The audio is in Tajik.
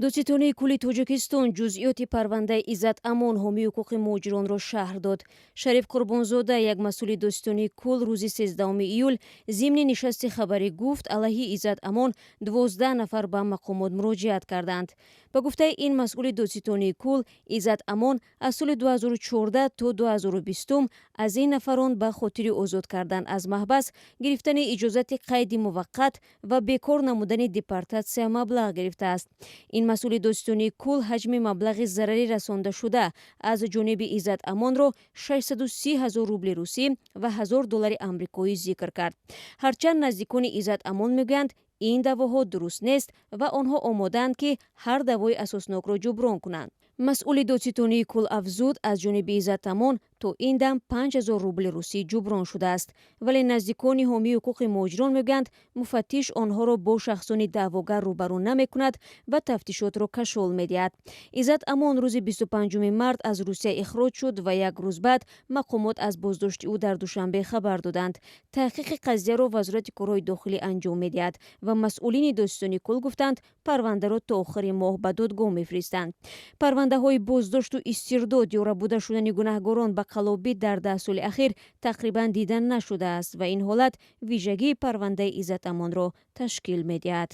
Додситонии кулли Тоҷикистон ҷузъиёти парвандаи Иззат Амон, ҳомии ҳуқуқи муҳоҷиронро шарҳ дод. Шариф Қурбонзода, як масъули Додситонии кул, рӯзи 13 июл зимни нишасти хабарӣ гуфт, алайҳи Иззат Амон 12 нафар ба мақомот муроҷиат карданд. Ба гуфтаи ин масъули Додситонии кул, Иззат Амон аз соли 2014 то 2020 аз ин нафарон ба хотири озод кардан аз маҳбас, гирифтани иҷозати қайди муваққат ва бекор намудани депортатсия маблағ гирифтааст. Ин масъули Додситонии кул ҳаҷми маблағи зарари расондашуда аз ҷониби Иззат Амонро 630 ҳазор рубли русӣ ва 1000 доллари амрикоӣ зикр кард. Ҳарчанд наздикони Иззат Амон мегӯянд, ин даъвоҳо дуруст нест ва онҳо омодаанд, ки ҳар даъвои асоснокро ҷуброн кунанд. Масъули Додситонии кул афзуд, аз ҷониби Иззат Амон то ин дам 5000 рубли русӣ ҷуброн шудааст. Вале наздикони ҳомии ҳуқуқи муҳоҷирон мегӯянд, муфаттиш онҳоро бо шахсони даъвогар рӯбарӯ намекунад ва тафтишотро кашол медиҳад. Иззат Амон рӯзи 25 март аз Русия ихроҷ шуд ва як рӯз баъд мақомот аз боздошти ӯ дар Душанбе хабар доданд. Таҳқиқи қазияро Вазорати корҳои дохилӣ анҷом медиҳад ва масъулини Додситонии кул гуфтанд, парвандаро то охири моҳ ба додгоҳ мефиристанд. Парвандаҳои боздошту истирдод ё рабуда шудани гунаҳгорон ба қаллобӣ дар 10 соли ахир тақрибан дида нашудааст ва ин ҳолат вижагии парвандаи Иззат Амонро ташкил медиҳад.